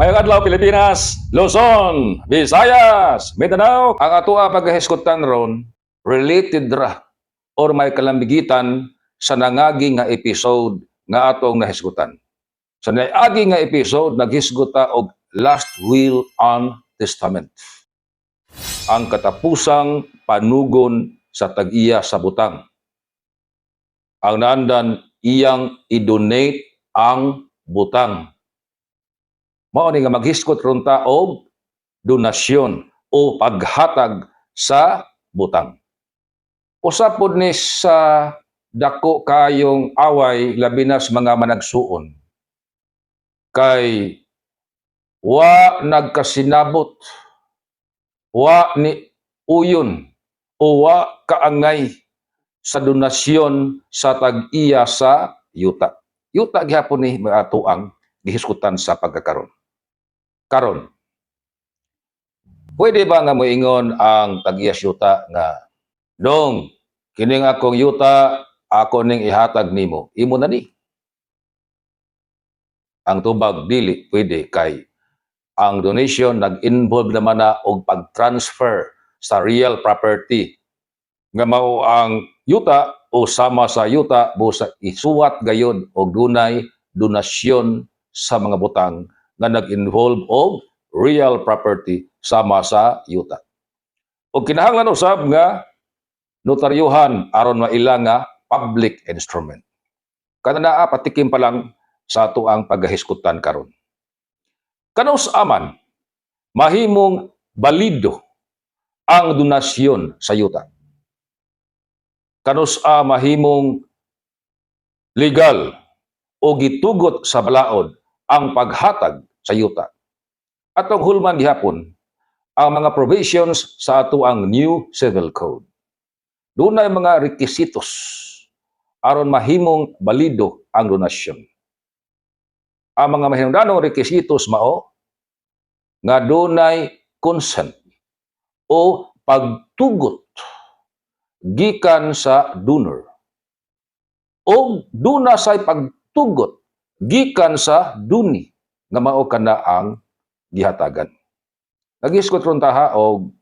Maayong adlaw, Pilipinas, Luzon, Visayas, Mindanao. Ang atoa paghahisgutan ron related ra or may kalambigitan sa nangagi nga episode nga atong nahisgutan. Sa naagi nga episode, naghisgot ta og last will and testament. Ang katapusang panugon sa tag-iya sa butang. Ang naandan iyang i-donate ang butang. Mao ni nga maghisgot ron ta og donasyon o paghatag sa butang. Usa pod ni sa dako kayong away, labi na sa mga managsuon. Kay wa nagkasinabot, wa ni uyon o wa kaangay sa donasyon sa tag-iya sa yuta. Yuta gihapon ni mga atoang gihisgutan sa pagkakaron. Karon, pwede ba nga moingon ang tag-iya sa yuta nga, "Dong, kining akong yuta, ako ning ihatag nimo. Imo na ni"? Ang tubag, dili pwede kay ang donation nag-involve naman na og pag-transfer sa real property nga mao ang yuta o sama sa yuta, busa isuwat gayod og dunay donasyon sa mga butang nga nag-involve og real property sama sa yuta. Og kinahanglan usab nga notaryuhan aron maila nga public instrument. Kana naa patikim pa lang sa ato ang paghahisgutan karon. Kanus-a man mahimong balido ang donasyon sa yuta? Kanus-a mahimong legal o gitugot sa balaod ang paghatag sa yuta? Atong hulman gihapon ang mga provisions sa ato ang New Civil Code. Dunay mga rekisitos aron mahimong balido ang donasyon. Ang mga mahinungdanong rekisitos mao nga dunay consent o pagtugot gikan sa donor o duna say pagtugot gikan sa donee nga mao kana ang gihatagan. Nagisgot ron taha og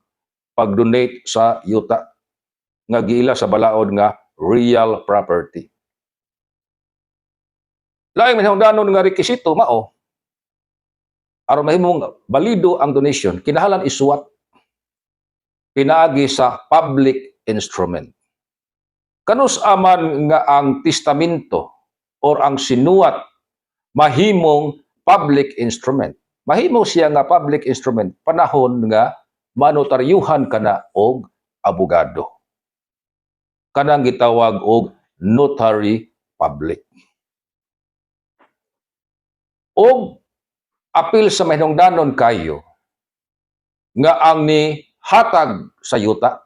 pag-donate sa yuta nga giila sa balaod nga real property. Laing mahinungdanon nga rekisito mao aron mahimong balido ang donation, kinahanglan isuwat pinaagi sa public instrument. Kanus-a man nga ang testamento or ang sinuwat mahimong public instrument? Mahimo siya nga public instrument panahon nga manotaryuhan kana og abogado. Kanang gitawag og notary public. Og apil sa mahinungdanon kayo nga ang ni hatag sa yuta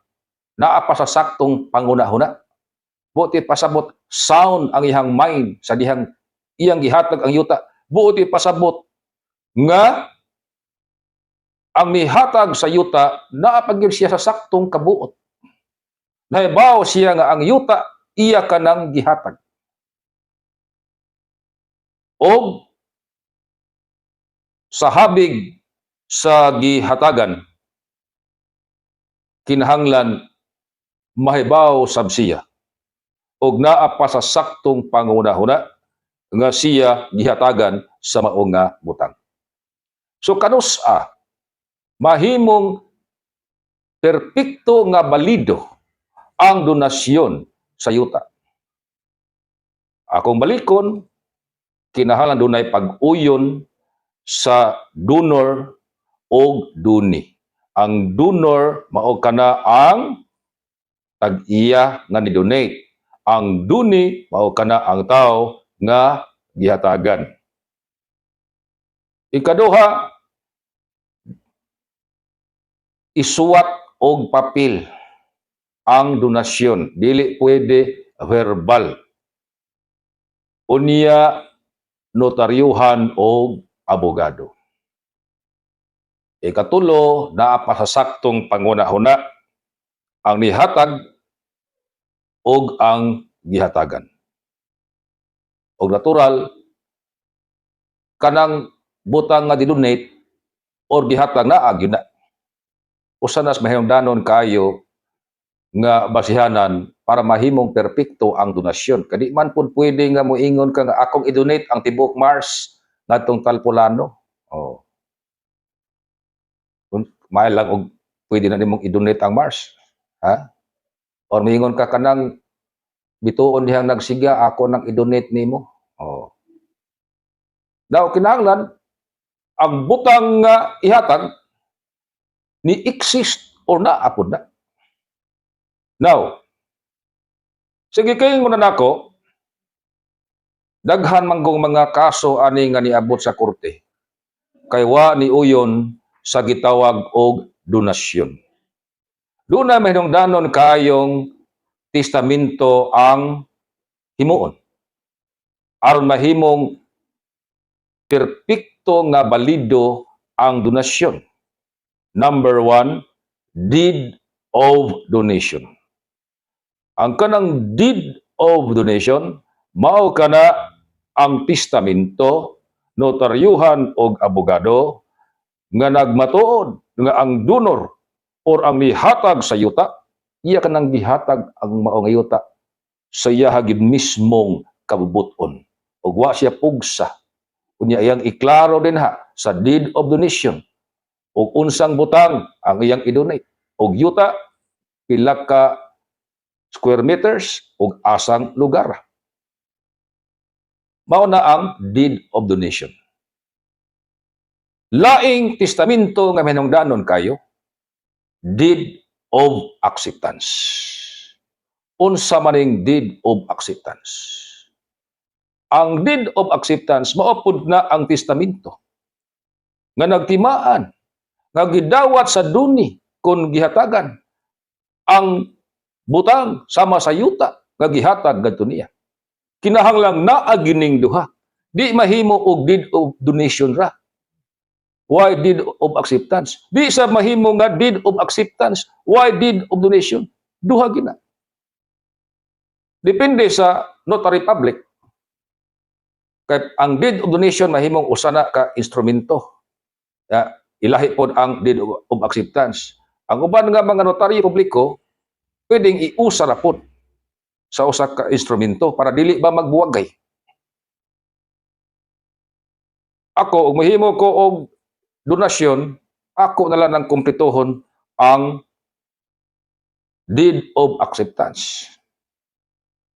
naa pa sa saktong panghuna-huna. Buot pasabot, sound ang iyang mind sa dihang iyang gihatag ang yuta. Buot pasabot nga ang nihatag sa yuta naa pa gyud siya sa saktong kabuot. Nahibaw siya nga ang yuta iya kanang gihatag. Og sa habig sa gihatagan, kinahanglan mahibaw sab siya og naa pa sa saktong panghuna-huna nga siya gihatagan sa mao nga butang. So kanus-a mahimong perpekto nga balido ang donasyon sa yuta? Akong balikon, kinahanglan dunay pag-uyon sa donor og donee. Ang donor mao kana ang tag-iya nga ni-donate. Ang donee mao kana ang tao nga gihatagan. Ikaduha, isuwat og papel ang donasyon. Dili pwede verbal. Unya notaryuhan og abogado. Ikatulo, naa pa sa saktong panghuna-huna ang nihatag og ang gihatagan. Og natural, kanang butang nga di-donate or gihatag na gyud na. Usa nas mahinungdanon kayo nga basihanan para mahimong perpekto ang donasyon. Kadi man pud pwede nga moingon ka nga akong i-donate ang tibuok Mars ngadtong Talpulano. Oh. Kung may lang og pwede na nimong i-donate ang Mars. Ha? Or moingon ka kanang bituon dihang nagsiga, ako nang i-donate nimo. Oh. Now kinahanglan ang butang nga ihatag ni exist or naa pod na. Now, sige, kay mo na nako, daghan manggong mga kaso ani nga niabot sa korte. Kay wa ni uyon sa gitawag og donasyon. Doon na mahinungdanon kayong testamento ang himuon aron mahimong perpekto nga balido ang donasyon. Number one, deed of donation. Ang kanang deed of donation, mao kana ang testamento, notaryuhan og abogado nga nagmatuod nga ang donor or ang nihatag sa yuta, iya kanang gihatag ang mao nga yuta sa iya gid mismong kabubuton ug wa siya pugsa. Unya iyang iklaro din ha sa deed of donation ug unsang butang ang iyang i-donate og yuta, pila ka square meters ug asang lugar. Mao na ang deed of donation. Laing testamento nga mahinungdanon kayo, deed of acceptance. Unsa maning deed of acceptance? Ang deed of acceptance mao pud na ang testamento nga nagtimaan nga gidawat sa duni kung gihatagan ang butang sama sa yuta nga gihatag ngadto niya. Kinahanglang naa gining duha. Di mahimo og deed of donation ra. Why deed of acceptance? Di sa mahimo nga deed of acceptance. Why deed of donation? Duha gina. Depende sa notary public. Kay ang deed of donation mahimong usa na ka instrumento. Ya, ilahi pod ang deed of acceptance. Ang uban nga mga notaryo publiko pwedeng iusa ra pod sa usa ka instrumento para dili ba magbuwagay. Ako, ug mahimo ko og donasyon, ako na lang ang kumpletohon ang deed of acceptance.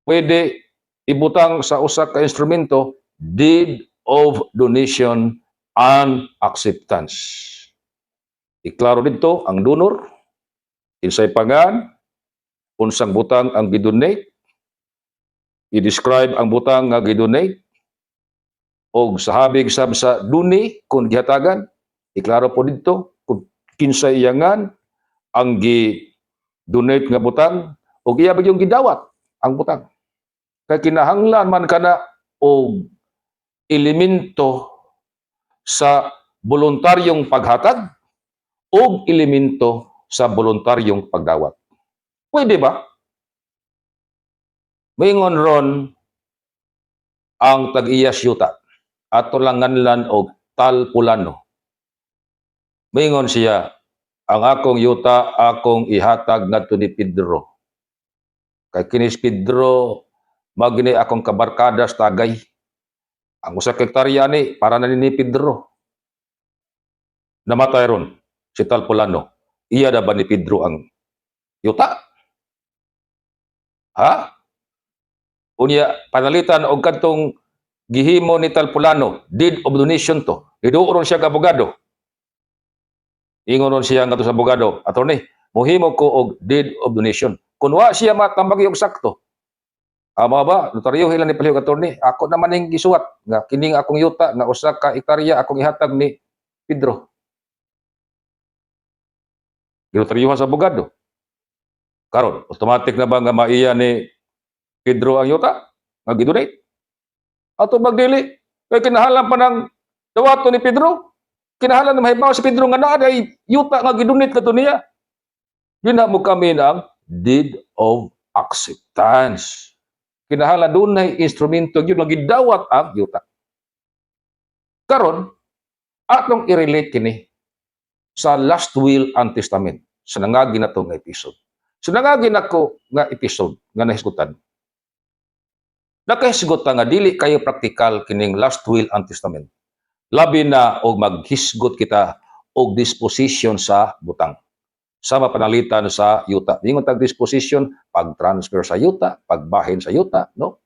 Pwede ibutang sa usa ka instrumento, deed of donation and acceptance. Iklaro dito ang donor, kinsay pangan, unsang butang ang gidonate, i-describe ang butang nga gidonate, og sa habig sab sa duni kung gihatagan, iklaro po dito kung kinsay iyangan ang gi-donate nga butang og iya ba yung gidawat ang butang. Kay kinahanglan man kana og elemento sa voluntaryong paghatag o elemento sa voluntaryong pagdawat. Pwede ba? Moingon ron ang tag-iyas yuta. Ato lang nganlan og Talpulano. Moingon siya, "Ang akong yuta akong ihatag ngadto ni Pedro. Kay kinis Pedro magini akong kabarkada sa tagay. Ang usa ka hektarya ni para na ni Pedro." Namatay ron si Talpulano. Iya na ba ni Pedro ang yuta? Ha? Unya panalitan og kadtong gihimo ni Talpulano, deed of donation to. Giduol ron siya ka abogado. Ingon ron siya ngadto sa abogado, "Attorney, mohimo ko og deed of donation." Kun wa siya matambagi og sakto, ama ba, notaryo ni palihog, "Attorney, ako naman ning gisuwat nga kining akong yuta nga 1 ka hektarya akong ihatag ni Pedro." Ginotaryuhan sa abogado. Karon, automatic na ba nga maiya ni Pedro ang yuta nga gidonate? Ato magdili kay kinahanglan pa ng dawato ni Pedro. Kinahanglan na mahibaw si Pedro nga naa ay yuta nga gidonate kadto niya. Di na mo kami ng deed of acceptance. Kinahanglan dunay instrumento gyud nga gidawat ang yuta. Karon, Atong i-relate kini sa last will and testament sa nangagi nato nga episode. Sa nangagi nako nga episode nga nahisgutan, nakahisgot ta nga dili kayo praktikal kining last will and testament. Labi na og maghisgot kita og disposition sa butang. Sama panalitan sa yuta. Ingon tag disposition, pag-transfer sa yuta, pagbahin sa yuta, no?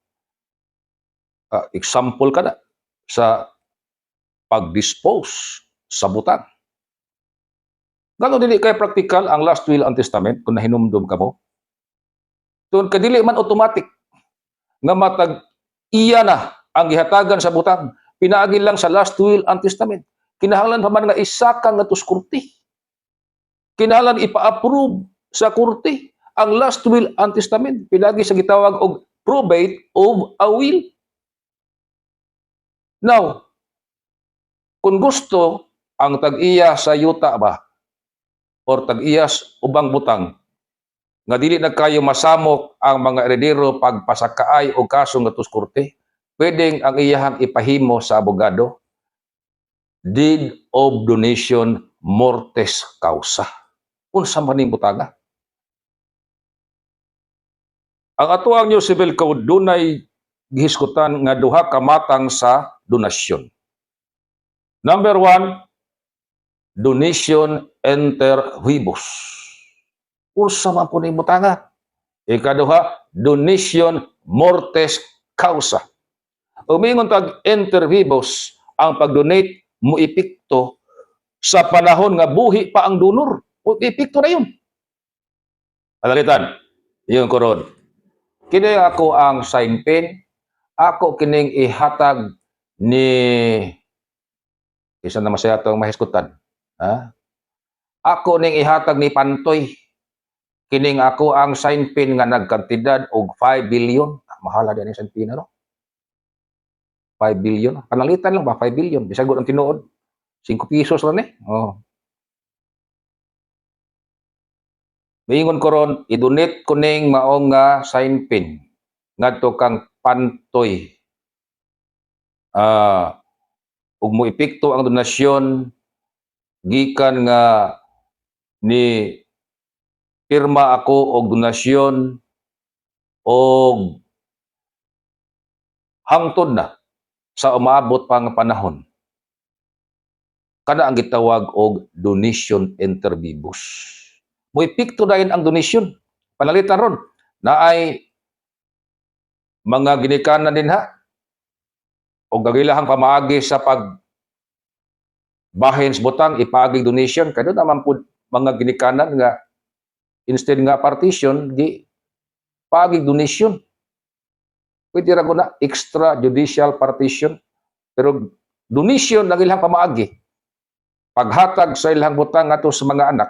Example kada sa pag-dispose sa butang. Ngano dili kay praktikal ang last will and testament kung nahinumdum kamo? Tungod kay dili man automatic nga matag iya na ang gihatagan sa butang pinaagi lang sa last will and testament. Kinahanglan pa man nga isaka ngadto sa korte. Kinahanglan ipa-approve sa korte ang last will and testament pinaagi sa gitawag og probate of a will. Now, kung gusto ang tag-iya sa yuta ba or tag-iya sa ubang butang nga dili na kayo masamok ang mga eredero pagpasakaay og kaso ngadto sa korte, pwedeng ang iyahang ipahimo sa abogado, deed of donation mortis causa. Unsa man ning butanga? Ang atoang New Civil Code dunay gihisgutan nga duha ka matang sa donasyon. Number 1, donation inter vivos. Unsa man po ning butanga? Ikaduha, donation mortis causa. Umingon tag inter vivos, ang pag-donate mo epekto sa panahon nga buhi pa ang donor. O epekto na yun. Alalitan, yun koron. Kini ako ang sign pen, ako kining ihatag ni isa na masaya itong mahiskutan. Ha? Ako ning ihatag ni Pantoy. Kining ako ang sign pen nga nagkantidad og 5 billion. Ah, mahala din ang sign pen, ano? 5 billion. Panalitan lang ba 5 billion? Bisag ang tinuod. 5 pesos lang eh. Oh. Miingon ko ron, i-donate ko ning maong nga sign pen ngadto kang Pantoy. Ug mo epekto ang donasyon gikan nga ni pirma ako og donasyon og hangtod na sa umaabot pa nga panahon. Kana ang gitawag og donation inter vivos. Mo epekto dayon ang donation. Panalitan ron naay mga ginikanan din ha o gagilahang pamaagi sa pag bahin sa butang ipaagi donation, kay doon naman pud mga ginikanan nga instead nga partition, gi paagi donation. Pwede ra ko na extrajudicial partition, pero donation lang ilang pamaagi paghatag sa ilang butang ngadto sa mga anak.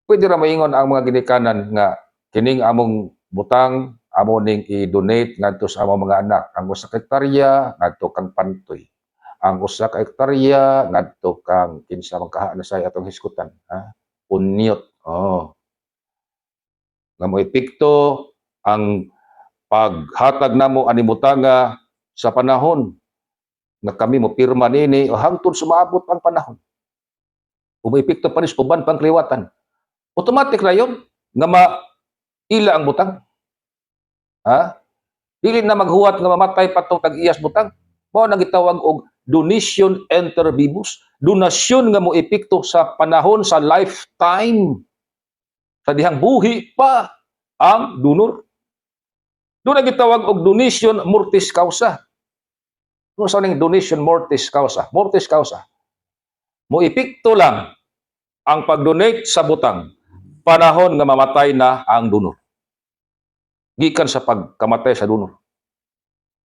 Pwede ra maingon ang mga ginikanan nga kining among butang amo ning i-donate ngadto sa among mga anak, ang usa ka hektarya ngadto kang Pantoy, ang usa ka hektarya ngadto kang kinsa man kaha na sa atong hisgutan, ha, Unyot. Oh, nga mo epekto ang paghatag namo ani butanga sa panahon nga kami mo pirma nini o hangtod sumaabot ang panahon. Kung mo epekto pa ni sa uban pang kliwatan, automatic na yun nga maila ang butang. Ha? Dili na maghuwat nga mamatay pa tong tag-iyas butang. Mao nang gitawag og donation inter vivos, donasyon nga mo epekto sa panahon sa lifetime. Sa dihang buhi pa ang donor. Doon ang gitawag og donation mortis causa. Kung sa ning donation mortis causa, mortis causa. Mo epekto lang ang pag-donate sa butang panahon nga mamatay na ang donor. Gikan sa pagkamatay sa donor.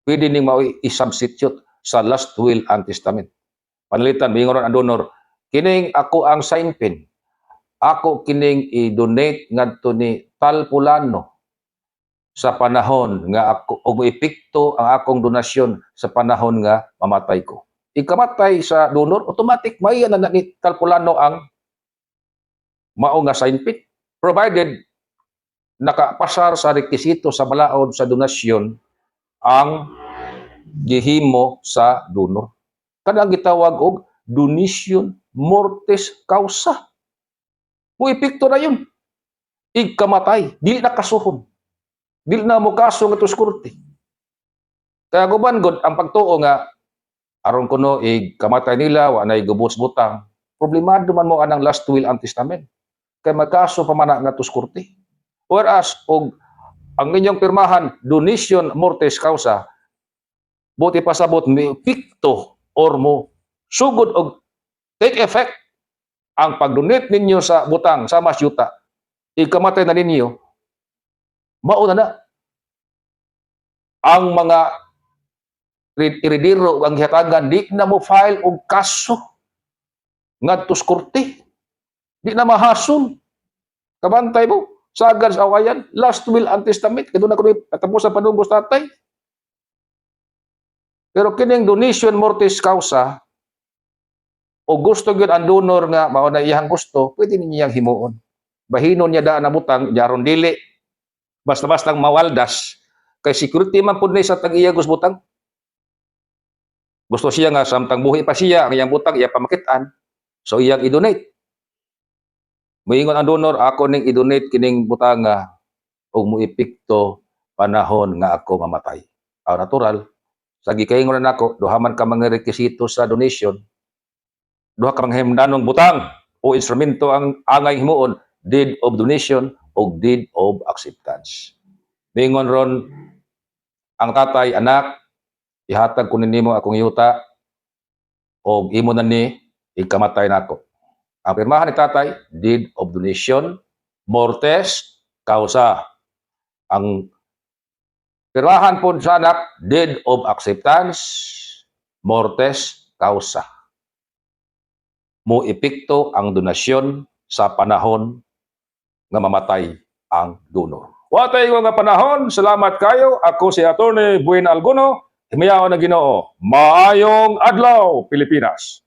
Pwede ning mao i-substitute sa last will and testament. Panalitan, mingon ang donor, kining ako ang sign pen. Ako kining i-donate ngadto ni Talpulano sa panahon nga ako og epekto ang akong donasyon sa panahon nga mamatay ko. Ikamatay sa donor, automatic may na ni Talpulano ang mao nga sign pen. Provided nakapasar sa rekisito sa balaod sa donasyon ang gihimo sa donor. Kanang gitawag og donation mortis causa. Mo epekto na yun. Igkamatay, dili na kasuhon. Dili na mo kaso nga korte. Kaya guban gud ang pagtuo nga aron kuno ig kamatay nila wa nay gubos butang. Problemado man mo anang last will and testament. Kay magkaso pa man na ngadto sa korte. Whereas og ang inyong pirmahan donation mortis causa, buot ipasabot mi epekto or mo sugod og take effect ang pag-donate ninyo sa butang sa mas yuta, ikamatay na ninyo, mao na na ang mga eredero, ang gihatagan, di na mo file og kaso ngadto sa korte, di na mahasol. Kabantay mo sagad sa awayan. Last will and testament kay na kuno katapos sa padunggo sa tatay. Pero kining donation mortis causa, o gusto gyud ang donor nga mao na iyang gusto, pwede niya himuon. Bahinon niya daan na butang jaron dili basta-basta mawaldas, kay security man pud ni sa tag-iya butang. Gusto siya nga samtang buhi pa siya, ang iyang butang iya pamakit-an, so iyang i-donate. Moingon ang donor, "Ako ning i-donate kining butang nga ug moepekto panahon nga ako mamatay." Ang natural sa gikaingon na nako, duha man ka mga rekisito sa donation, duha ka mga himdanong butang o instrumento ang angay himuon: deed of donation o deed of acceptance. Mingon ron ang tatay, "Anak, ihatag ko nimo akong yuta og imo na ni ikamatay nako." Ang pirmahan ni tatay, deed of donation mortis causa. Ang pirmahan po sa anak, deed of acceptance mortis causa. Mo epekto ang donasyon sa panahon nga mamatay ang donor. Watay ko nga panahon, salamat kayo. Ako si Attorney Buena Alguno. Himayaon ng Ginoo. Maayong adlaw, Pilipinas.